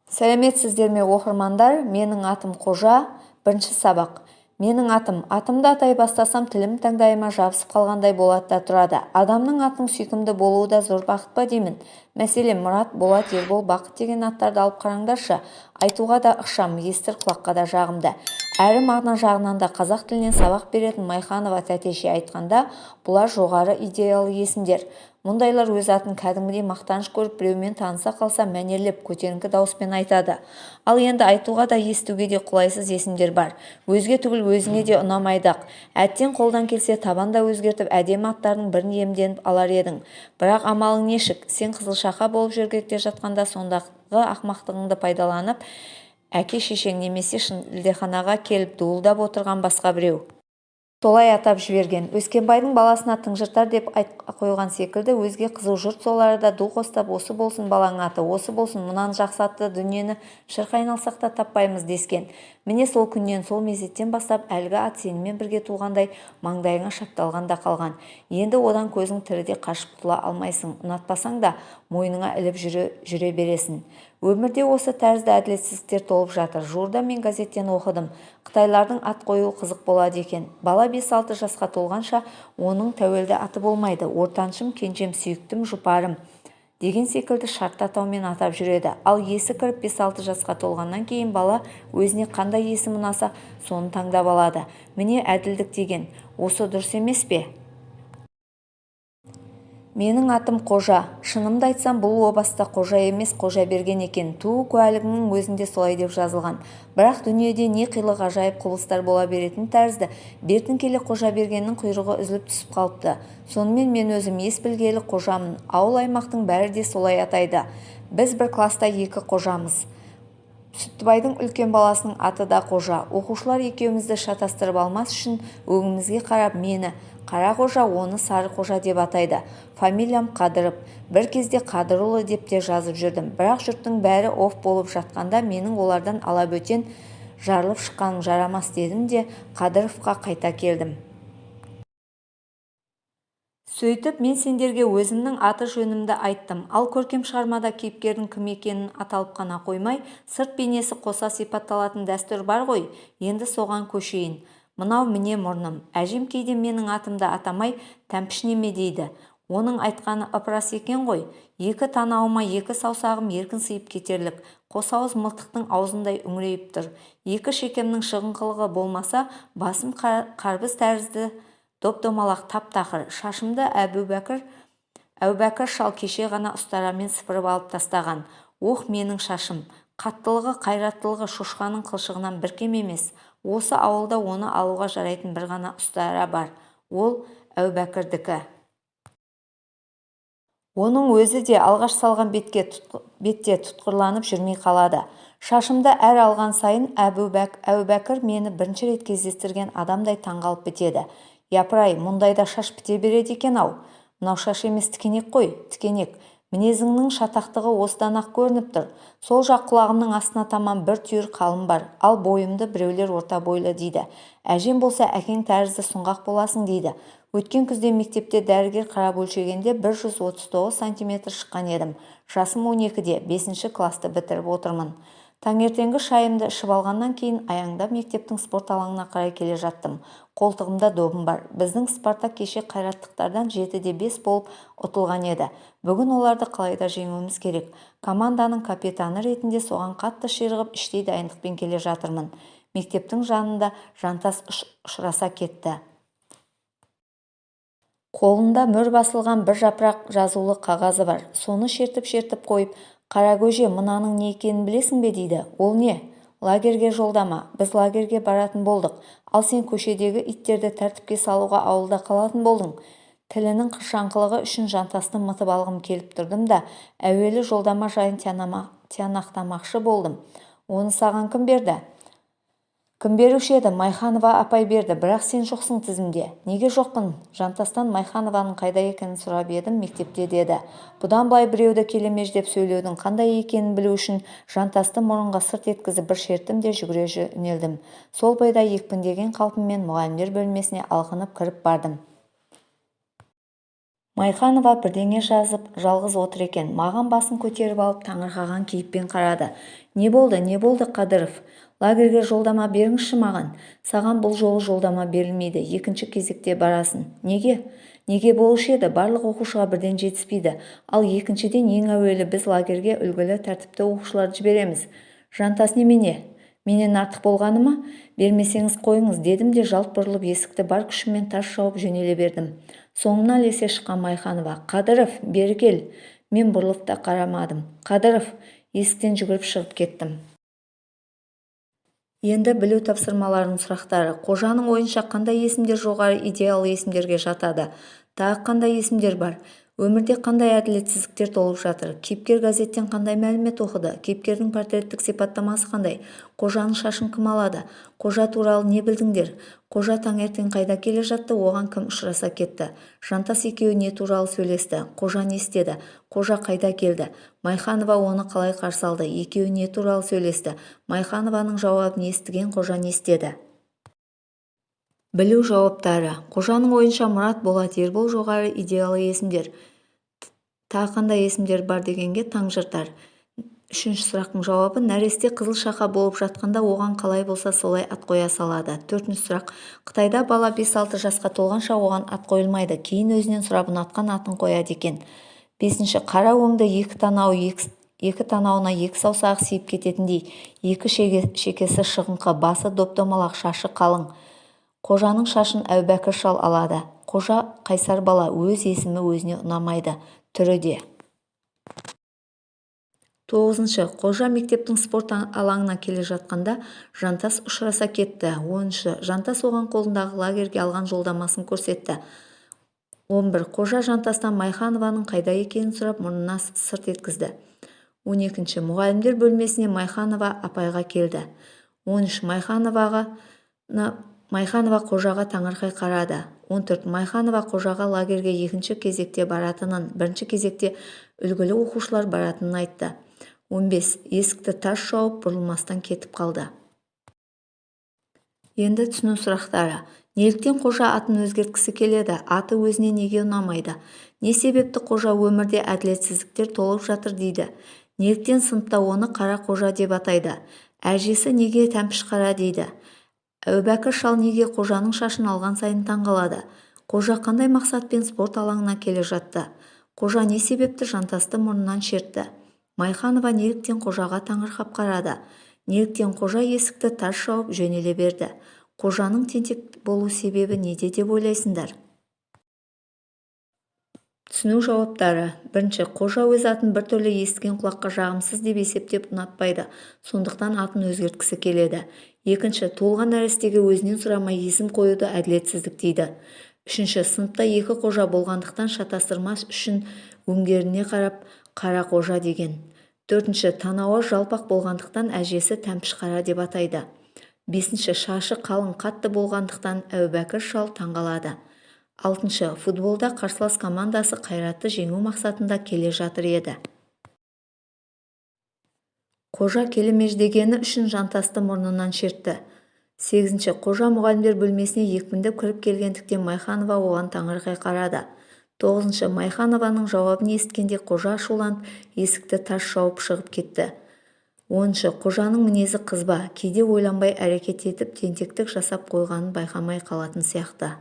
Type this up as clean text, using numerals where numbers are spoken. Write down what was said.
Сәлеметсіздер ме, оқырмандар! Менің атым Қожа. Бірінші сабақ. Менің атым. Атымды атай бастасам, тілім таңдайыма жабысып қалғандай болады да тұрады. Адамның атының сүйкімді болуы да зор бақыт па деймін. Мәселен, Мұрат, Болат, Ербол, Бақыт деген аттарды алып қараңдаршы. Айтуға да ықшам, естір құлаққа да жағымды. Әрі мағына жағынан да, қазақ тілінен сабақ беретін Майханова тәтеше айтқанда, бұлар жоғары идеялы есімдер. Мұндайлар өз атын кәдімгідей мақтаныш көріп, біреумен таныса қалса, мәнерлеп, көтеріңкі дауыспен айтады. Ал енді айтуға да, естуге де қолайсыз есімдер бар. Өзге түгіл, өзіңе де ұнамайды-ақ. Әттең, қолдан келсе, табанда өзгертіп, әдемі аттардың бірін иемденіп алар едің. Бірақ амалың нешік? Сен қызылшақа болып жөргекте жатқанда, сондағы ақымақтығыңды пайдаланып, әке-шешең немесе шілдеханаға келіп дуылдап отырған басқа біреу солай атап жіберген. Өскенбайдың баласына тыңжыртар деп қойған секілді, өзге қызу жұрт сол арада ду қостап, «Осы болсын балаң аты, осы болсын, мұнан жақсы атты дүниені шырқ айналсақ та таппаймыз», – дескен. Міне, сол күннен, сол мезеттен бастап әлгі ат сенімен бірге туғандай маңдайыңа шапталған да қалған. Енді одан көзің тіріде қашып құтыла алмайсың. Ұнатпасаң да, мойныңа іліп жүре бересің. Өмірде осы тәрізді әділетсіздіктер толып жатыр. Жуырда мен газеттен оқыдым. Қытайлардың ат қоюы қызық болады екен. Бала 5-6 жасқа толғанша оның тәуелді аты болмайды. Ортаншым, кенжем, сүйіктім, жұпарым деген секілді шартты атаумен атап жүреді. Ал есі кіріп, 5-6 жасқа толғаннан кейін бала өзіне қандай есім ұнаса, соны таңдап алады. Міне, әділдік деген осы, дұрыс емес пе? Менің атым Қожа. Шынымды айтсам, бұл о баста Қожа емес, Қожаберген екен. Туу куәлігімнің өзінде солай деп жазылған. Бірақ дүниеде не қилы ғажайып құбылыстар бола беретін тәрізді, бертін келе Қожабергеннің құйрығы үзіліп түсіп қалыпты. Сонымен, мен өзім ес білгелі Қожамын. Ауыл-аймақтың бәрі де солай атайды. Біз бір класта екі Қожамыз. Сүттібайдың үлкен баласының аты да Қожа. Оқушылар екеумізді шатастырып алмас үшін өңімізге қарап мені Қара Қожа, оны Сары Қожа деп атайды. Фамилиям Қадыров. Бір кезде Қадырұлы деп те жазып жүрдім. Бірақ жұрттың бәрі оф болып жатқанда менің олардан алабөтен жарылып шыққаным жарамас дедім де, Қадыровқа қайта келдім. Сөйтіп, мен сендерге өзімнің аты-жөнімді айттым. Ал көркем шығармада кейіпкердің кім екенін аталып қана қоймай, сырт бейнесі қоса сипатталатын дәстүр бар ғой. Енді соған көшейін. Мынау, міне, мұрным. Әжем кейде менің атымды атамай, «Тәмпіш неме» дейді. Оның айтқаны ып-рас екен ғой. Екі танауыма екі саусағым еркін сыйып кетерлік, қос ауыз мылтықтың аузындай үңірейіп тұр. Екі шекемнің шығыңқылығы болмаса, басым қарбыз тәрізді доп-домалақ, тап-тақыр. Шашымды Әубәкір шал кеше ғана ұстарамен сыпырып алып тастаған. Ох, менің шашым! Қаттылығы, қайраттылығы шошқаның қылшығынан бір кем емес. Осы ауылда оны алуға жарайтын бір ғана ұстара бар. Ол Әубәкірдікі. Оның өзі де алғаш салған бетке, бетте тұтқырланып жүрмей қалады. Шашымды әр алған сайын Әубәкір мені бірінші рет кездестірген адамдай таңғалып бітеді. «Япырай, мұндайда шаш біте береді екен-ау! Мынау шаш емес, тікенек қой, тікенек! Мінезіңнің шатақтығы осыдан-ақ көрініп тұр. Сол жақ құлағымның астына таман бір түйір қалым бар. Ал бойымды біреулер орта бойлы дейді. Әжем болса, әкең тәрізді сұңғақ боласың дейді. Өткен күзде мектепте дәрігер қарап өлшегенде 139 сантиметр шыққан едім. Жасым 12-де, бесінші классты бітіріп отырмын. Таңертеңгі шайымды ішіп алғаннан кейін аяңдап мектептің спорт алаңына қарай келе жаттым. Қолтығымда добым бар. Біздің «Спартак» кеше қайраттықтардан 7:5 болып ұтылған еді. Бүгін оларды қалайда жеңуіміз керек. Команданың капитаны ретінде соған қатты ширығып, іштей дайындықпен келе жатырмын. Мектептің жанында Жантас ұшыраса кетті. Қолында мөр басылған бір жапырақ жазулы қағазы бар. Соны шертіп-шертіп қойып, «Қара көже, мынаның не екенін білесің бе?» – дейді. «Ол не?» «Лагерьге жолдама. Біз лагерьге баратын болдық. Ал сен көшедегі иттерді тәртіпке салуға ауылда қалатын болдың». Тілінің қыршаңқылығы үшін Жантасты мытып алғым келіп тұрдым да, әуелі жолдама жайын тиянақтамақшы болдым. «Оны саған кім берді?» «Кім беруші еді? Майханова апай берді. Бірақ сен жоқсың тізімде». «Неге жоқпын?» Жантастан Майханованың қайда екенін сұрап едім, «Мектепте» деді. Бұдан былай біреуді келемеждеп сөйлеудің қандай екенін білу үшін Жантасты мұрынға сырт еткізіп бір шерттім де, жүгіре жөнелдім. Сол бойда екпіндеген қалпыммен мұғалімдер бөлмесіне алқынып кіріп бардым. Майханова бірдеңе жазып, жалғыз отыр екен. Маған басын көтеріп алып, таңырқаған кейіппен қарады. Не болды, не болды, Қадыров? Лагерьге жолдама беріңізші маған. Саған бұл жолы жолдама берілмейді. Екінші кезекте барасың. Неге? Неге болушы еді? Барлық оқушыға бірден жетіспейді. Ал екіншіден, ең әуелі біз лагерьге үлгілі, тәртіпті оқушыларды жібереміз. Жантас немене? Менен артық болғаны ма? Бермесеңіз қойыңыз, дедім де жалт бұрылып есікті бар күшіммен тарс жауып жөнеле бердім. Соңымнан ілесе шыққан Майханова: Қадыров, бері кел. Мен бұрылып та қарамадым. Қадыров! Есіктен жүгіріп шығып кеттім. Енді білу тапсырмаларының сұрақтары. Қожаның ойынша қандай есімдер жоғары идеалы есімдерге жатады? Тағы қандай есімдер бар? Өмірде қандай әділетсіздіктер толып жатыр? Кейіпкер газеттен қандай мәлімет оқыды? Кейіпкердің портреттік сипаттамасы қандай? Қожаның шашын кім алады? Қожа туралы не білдіңдер? Қожа таңертең қайда келе жатты, оған кім ұшыраса кетті? Жантас екеуі не туралы сөйлесті? Қожа не істеді? Қожа қайда келді? Майханова оны қалай қарсы алды? Екеуі не туралы сөйлесті? Майханованың жауабын естіген Қожа не істеді? Білу жауаптары. Қожаның ойынша Мұрат, Болат, Ербол жоғары идеалы есімдер. Тағы қандай есімдер бар дегенге таң жыртар. Үшінші сұрақтың жауабы: нәресте қызыл шақа болып жатқанда оған қалай болса солай ат қоя салады. Төртінші сұрақ. Қытайда бала 5-6 жасқа толғанша оған ат қойылмайды. Кейін өзінен сұрап ұнатқан атын қояды екен. Бесінші. Қара өңді, екі танауына екі саусағы сиіп кететіндей, екі шекесі шығыңқы, басы доп-домалақ, шашы қалың. Қожаның шашын Әубәкір шал алады. Қожа қайсар бала, өз есімі өзіне ұнамайды. Түрі де. Тоғызыншы. Қожа мектептің спорт алаңына келе жатқанда Жантас ұшыраса кетті. 10-шы. Жантас оған қолындағы лагерьге алған жолдамасын көрсетті. 11. Қожа Жантастан Майханованың қайда екенін сұрап, мұрнына сырт еткізді. 12. Мұғалімдер бөлмесіне Майханова апайға келді. 13. Майханова Қожаға таңырқай қарады. 14. Майханова Қожаға лагерьге екінші кезекте баратынын, бірінші кезекте үлгілі оқушылар баратынын айтты. 15. Есікті тарс жауып, бұрылмастан кетіп қалды. Енді түсіну сұрақтары. Неліктен Қожа атын өзгерткісі келеді? Аты өзіне неге ұнамайды? Не себепті Қожа өмірде әділетсіздіктер толып жатыр дейді? Неліктен сыныпта оны Қара Қожа деп атайды? Әжесі неге тәмпіш қара дейді? Әубәкір шал неге Қожаның шашын алған сайын таңғалады? Қожа қандай мақсатпен спорт алаңына келе жатты? Қожа не себепті Жантасты мұрнынан шертті? Майханова неліктен Қожаға таңырқап қарады? Неліктен Қожа есікті тарс жауып жөнеле берді? Қожаның тентек болу себебі неде деп ойлайсыңдар? Түсіну жауаптары. Бірінші. Қожа өз атын біртүрлі естіген құлаққа жағымсыз деп есептеп ұнатпайды. Сондықтан атын өзгерткісі келеді. Екінші. Туылған нәрестеге өзінен сұрамай есім қоюды әділетсіздік дейді. Үшінші. Сыныпта екі Қожа болғандықтан шатастырмас үшін өңдеріне қарап Қара Қожа деген. Төртінші. Танауы жалпақ болғандықтан әжесі тәмпіш қара деп атайды. Бесінші. Шашы қалың, қатты болғандықтан Әубәкір шал таңғалады. Алтыншы. Футболда қарсылас командасы Қайратты жеңу мақсатында келе жатыр еді. Қожа келемеждегені үшін Жантасты мұрнынан шертті. Сегізінші. Қожа мұғалімдер бөлмесіне екпіндеп кіріп келгендіктен Майханова оған таңырқай қарады. Тоғызыншы. Майханованың жауабын есіткенде Қожа ашуланып, есікті тарс жауып шығып кетті. 10-шы. Қожаның мінезі қызба, кейде ойланбай әрекет етіп, тентектік жасап қойғанын байқамай қалатын сияқты.